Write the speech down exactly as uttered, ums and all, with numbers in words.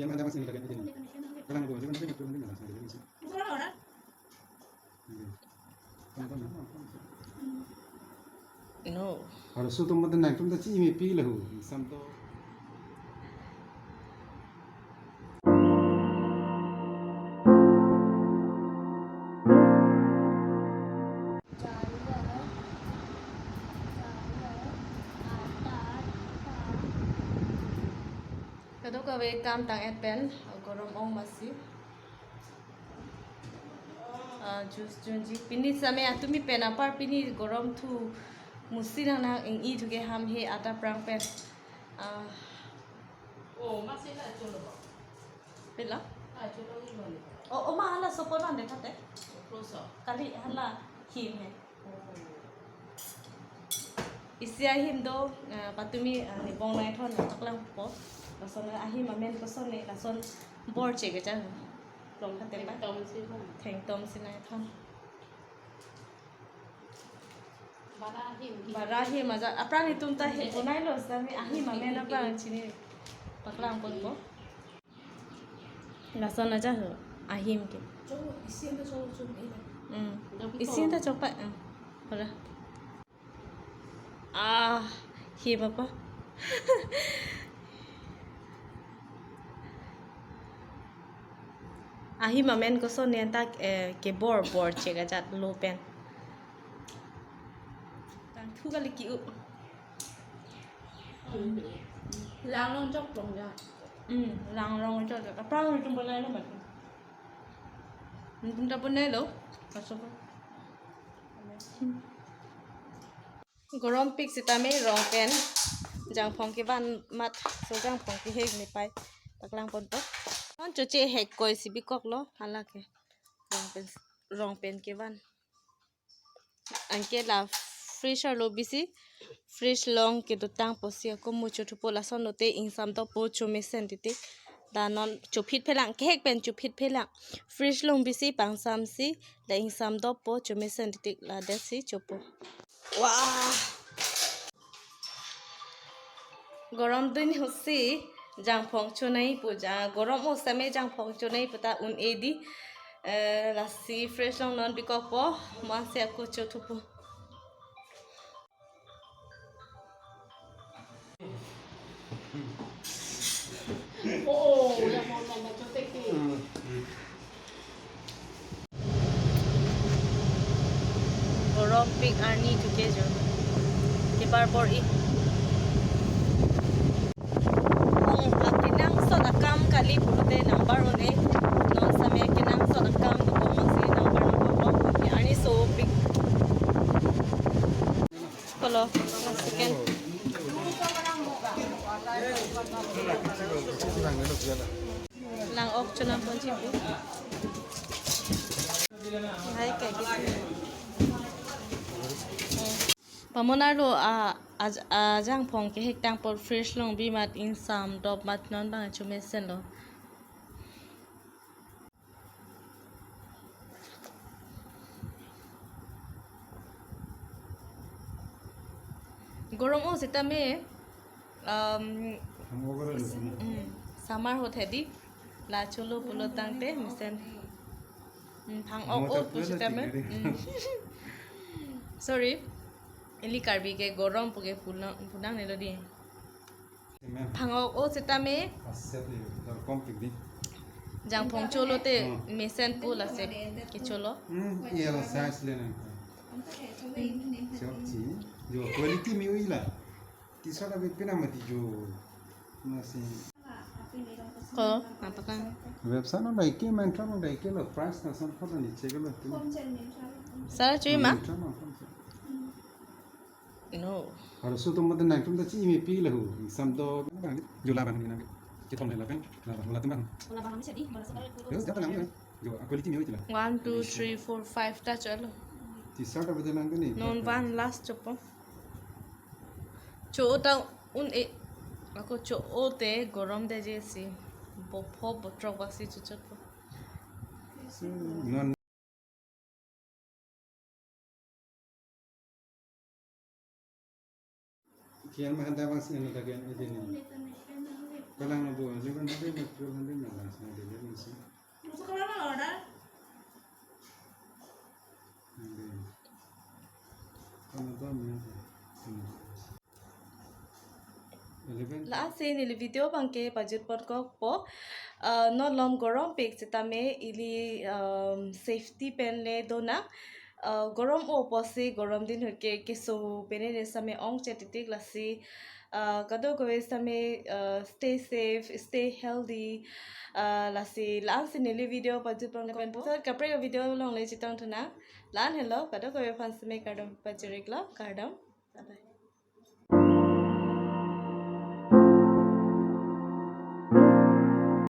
Yang ada masih ada kan ini. Kalang dua, jangan sampai betul nanti nggak langsung ada sih. No. Arloso atum mate nangtum ta chi-i mepi lahu, samto. Kadokave kam tang-et pen, gorom ong masi. Ah, juice junji. Pini same atumi pen apar pini gorom thu musi nang nang ing-i thu ke ham he ata prang pen. Ah. Oh, masih tak culo. Pila? Ah, culo ni mana? Oh, oh, ma hala sopon ande kate. Close up. Kali hala him he. Isi ahim do, ah, patumi, ah, nibong nai thon, ah, paklang po. Lason ahim amen koson ne, lason bor che kecha. Long kate pa. Thengtom si thon. Thengtom si nai thon. Bara ahim. Bara ahim aja, aphrang itum ta he ponai lo, sami ahim amen aphrang chini paklang pon po. Lason aja ho, ahim ke. Cho, isi anda cho, cho, eh. Hmm. Isi anda cho pa, ah. Ora. Ah, him apa? Ahim amen koson ne anta, eh, kebor bor che kejat lo pen. Tang thu kali ki-u. Lang long chok long ja. Hmm, lang long chok ja. Aphrang itum ponai lo mat. Itum ta ponai lo. Kaso ko. Gorom pik sitame rong pen. Jangphong kevan mat. So jangphong kehek ne pai. Paklang pon po. Non choche hek koi si bikok lo. Hala ke. Rong pen, rong pen kevan. Anke la fridge arlo bisi, fridge along kedotang pusi ako mucho thupo, lason lote ingsam dopo, chomesen titik. La non chophit phelang, kehek pen chophit phelang. Fridge along bisi pangsam si la ingsam dopo, chomesen titik, la desi chopo. Wah! Gorom dun hosi jangphong chonai pu ja, gorom o same jangphong chonai pu ta un-e di, eh, lasi fridge along non bikok po, masi ako cho thupo. Oh, oh, ya mau tanda cotek ni. Gorom pik arni thuke jo. Kebar bor-i. Ong, akenangsot akam kali pulote nangbar un-e. Non same kenangsot akam dokok masi nangbar nangkok lo. Arni sopik. Kolo, second. Lang-ok chonam ponji pu. Hai kai kisi. Pamonar lo a, a, ajangphong kehek tang apor fridge along bi mat ingsam dop mat non bang chomesen lo. Gorom o sitame, um, Ang over na. Mm, summer ahut hedi la cholo pulo tangte mesen. Mm, phang-ok o pu sitame. Mm. Sorry. Ili Karbi ke gorom puke pulang, pulang nelo di. Amen. Phang-ok o sitame. Aset ni, dor kom pik di. Jangphong cholo te. Hmm. Mesen pu lasi kecholo. Hmm, iya la size le nang. Chok chi. Jo quality me-oi la. Tisat abit pina mati jo. Nasi. Ko, apa kan? Website along dai ke, Myntra along dai ke lo, price lason aphan ni check lo. Sara chui ma? Myntra along. No. Arloso atum mate nangtum ta chi-i mepi lahu. Ingsam do. Jo la abang ni nang. Kethom le lapen. La abang, la abang. Terus jata nang. Jo, quality me-oi la. One, two, three, four, five ta cholo. Tisat abit nang ni. Non one last chopo. Cho ta un-e. Ako cho-o te gorom de je si. Bopho botrok basi chochot po. Non. Kian makan tabang sini lagi ini. Palang na bo, jangan nanti betul nanti. Lasi neli video abangke pajut pon kokpo. Ah, non malom gorom pik setame ili, um, safety pen le donang. Ah, gorom o pusi gorom din ahut ke keso pen ne same ong chetitik lasi, ah, kadokave same, ah, stay safe, stay healthy. Ah, lasi la-ansi neli video pajut pon kokpo. Kaprek video along le chetong thu nang. La-an helo, kadokave aphan same kardom pajir-iklo, kardom. Bye bye.